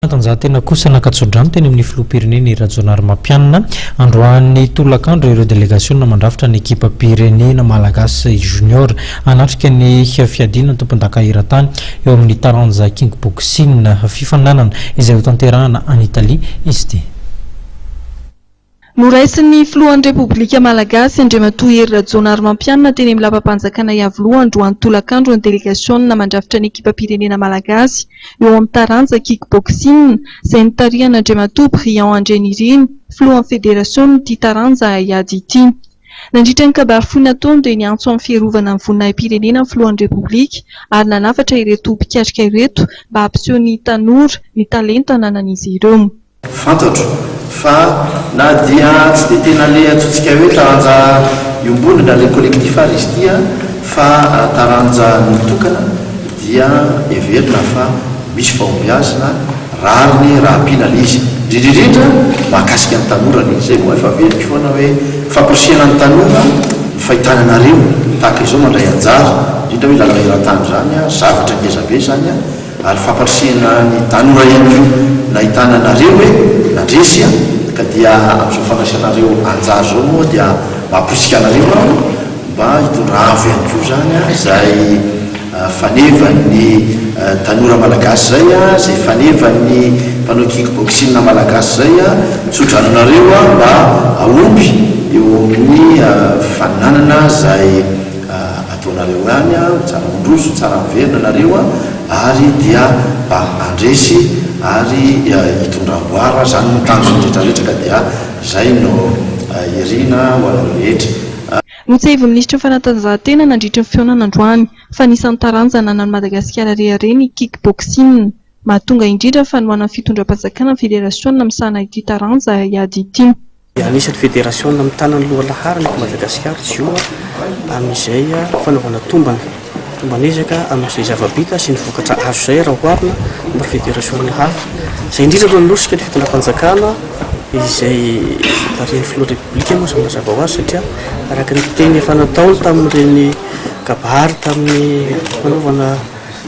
Fanatanjahantena kosa naka tsodrano teny amin'ny filoham-pirenena i Rajaonarimampianina. Androany tolakandro ireo delegasiona mandrafitra ny ekipam-pirenena malagasy junior hanatrika ny fiadiana ny tompondaka eran-tany eo amin'ny taranja kickboxing. Fifaninanana izay hotanterahana any Italia izy ity. Noraisin'ny Filohan'ny Repoblika Malagasy, Andriamatoa Hery Rajaonarimampianina teny amin'ny lapam-panjakana Iavoloha androany tolakandro ny delegasiona mandrafitra ny ekipam-pirenena malagasy eo amin'ny taranja kick-boxing izay notarihan'Andriamatoa Briand Andrianirina, filohan'ny federasion'ity taranja haiady ity. Nandritra ny kabary fohy nataony dia niantso amin'ny fiarovana ny voninahi-pirenena ny filohan'ny Repoblika ary nanafatra ireto mpikatrika ireto mba hampiseho ny tanora ny talenta ananan'izy ireo. Fantatro fa na dia tsy dia tena le antsointsika hoe taranja iombonana, le collectif ary izy ity fa taranja mitokana dia heverina fa misy fahombiazana, rariny raha ampiana le izy. Indrindra indrindra mahakasika ny tanora le izy. Zay moa efa averiko foana hoe famporisihana ny tanora ny fahitana anareo tahaka izao mandray anjara, indrindra hoe lalao eran-tany izany, zavatra ngeza be izany. Ary fampandrisihana ny tanora ihany koa nahitana anareo hoe nandresy an, ka dia amin'izao fandraisanareo anjara izao moa dia mamporisika anareo aho mba hitondra avo ihany koa izany izay fanevan'ny tanora malagasy izay, izay fanevan'ny mpanao kick boxing malagasy izay, mitsodrano anareo aho mba hahomby eo amin'ny faninanana izay Ataonareo ihany an, tsara mandroso, tsara miverina nareo an, ary dia mba handresy ary hitondra amboara, zany no tanjona rehetra rehetra ka dia zay no irina ho anareo rehetra. Notsiahivin'ny minisitry ny fanatanjahantena nandritra ny fihaonana androany fa anisan'ny taranja ananan'i Madagasikara rehareha ny kick boxing. Mahatonga indrindra ny fanohanan'ny fitondram-panjakana ny federasiona misahana ity taranja hiady ity. Anisan'ny federasiona mitana ny lohalaharana eto Madagasikara izy io amin'izay fanaovana tombana, tomban'ezaka amin'izay zava-bita sy ny vokatra azo izay raha oharina amin'ny federasiona hafa. Izay indrindra no nanosika ny fitondram-panjakana izay tarihin'ny filohan'ny Repoblika moa izany mazava ho azy satria araka ny teny efa nataony tamin'ireny kabary tamin'ny fanaovana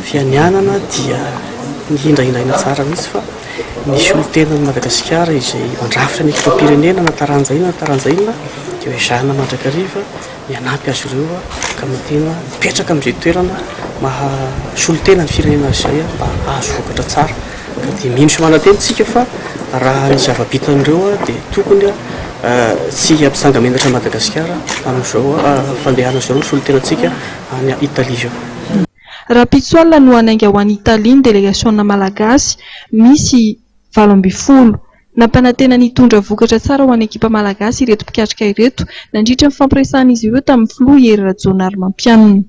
fianianana dia nihindrahindraina tsara mihitsy fa Ny solontenan'i Madagasikara izay mandrafitra ny ekipam-pirenena na taranja inona na taranja inona dia ho ezahina mandrakariva ny hanampy azy ireo ka tena mipetraka amin'izay toerana maha solontena ny firenena azy izay mba hahazo vokatra tsara. Ka dia mino sy manantena isika fa raha ny zava-bitan'ireo dia tokony tsy hampitsanga-menatra an'i Madagasikara amin'izao fandehana izao ny solontenantsika any Italie izao. Rahampitso alina no hanainga ho any Italia ny delegasiona malagasy misy 18. Nampanantena ny hitondra vokatra tsara ho an'ny ekipa malagasy ireto mpikatroka ireto nandritra ny fampiresahan'izy ireo tamin'ny filoha Hery Rajaonarimampianina.